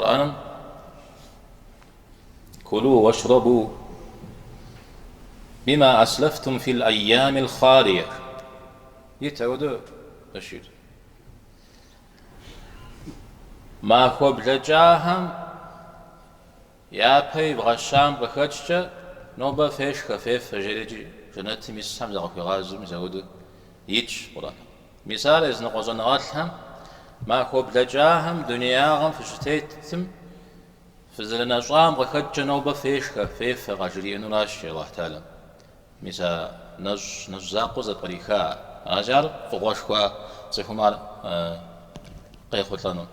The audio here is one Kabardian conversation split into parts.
Къурӏэным, Кулу уэшрэбу бима аслэфтум фил айямил хъалия. Ит ауэдэу Башир. Махуэ блэкӏахэм япэ ивгъэщам къыхэкӏкӏэ нобэ фешхэ, фефэ, жери икӏи жэнэтым исхэм закъыхуигъазэу мис ауэдэу итщ Къурӏэным. Мис ар языныкъуэ щӏэныгъэлӏхэм махуэ блэкӏахэм дунеягъэм фыщытетым фызэрынэщӏам къыхэкӏкӏэ нобэ фешхэ, фефэ къажриӏэнуращ, жи Алыхь Тэхьэлам. Мис а нэщӏ, нэщӏ закъуэ зэпкъриха. Аращи, ар фӏыгъуэшхуэ цӏыхум ар къехъулӏэну.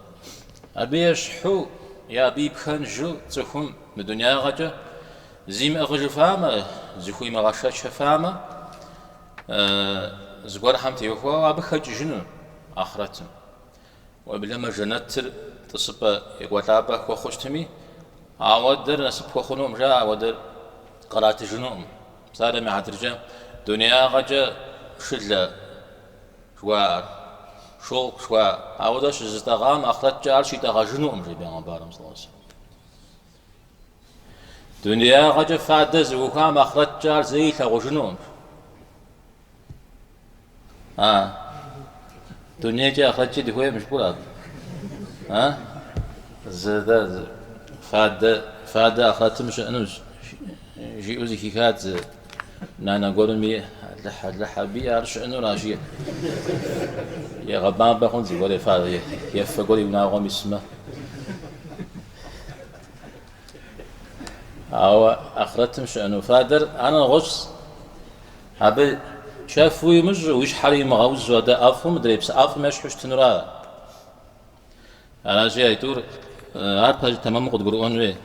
Абы ещхьу е абы и пхэнжу цӏыхум мы дунеягъэкӏэ зимыӏыгъыжыфамэ, зыхуимыгъэшэчэфамэ, зыгуэрхэм теухуауэ абы хэкӏыжыну ахърэтым. Уеблэмэ жэнэтыр тӏысыпӏэ екӏуэлӏапӏэ хуэхъуу щытми, ауэдэр насып хуэхъунукъым жаӏэ, ауэдэр къратыжынукъым. Псалъэм и хьэтыркӏэ, дунеягъэкӏэ шылэ жыхуаӏэр, шелк жыхуаӏэр, ауэдэ щызытӏэгъам ахърэткӏэ ар щитӏэгъэжынукъым, жи бегъымбарым саллаллаху алейхи вассалам. Дунеягъэкӏэ фадэ зыӏухуам ахърэткӏэ ар зэи илъагъужынукъым. А, дунейкӏи ахърэткӏи дыхуейкъым жыпӏэу ара? А? Зы дэ фадэ, фадэ ахърэтым щыӏэнущ, жиӏэу зэхихат зы нанэ гуэрми, Алыхь, Алыхь, абыи ар щыӏэнуращ, егъэбампӏэ хъун зыгуэр ефа, ефэ гуэр и унагъуэм исмэ. Ауэ ахърэтым щыӏэну фадэр ар нэгъуэщӏщ. Абы чэф уимыщӏу, уи щхьэр имыгъэузу, адэ ӏэфӏу, мыдрей псы ӏэфӏым ещхьу щытынура? Аращи, айтӏур, ар пэж тэмэму къыдгурыӏуэн хуей.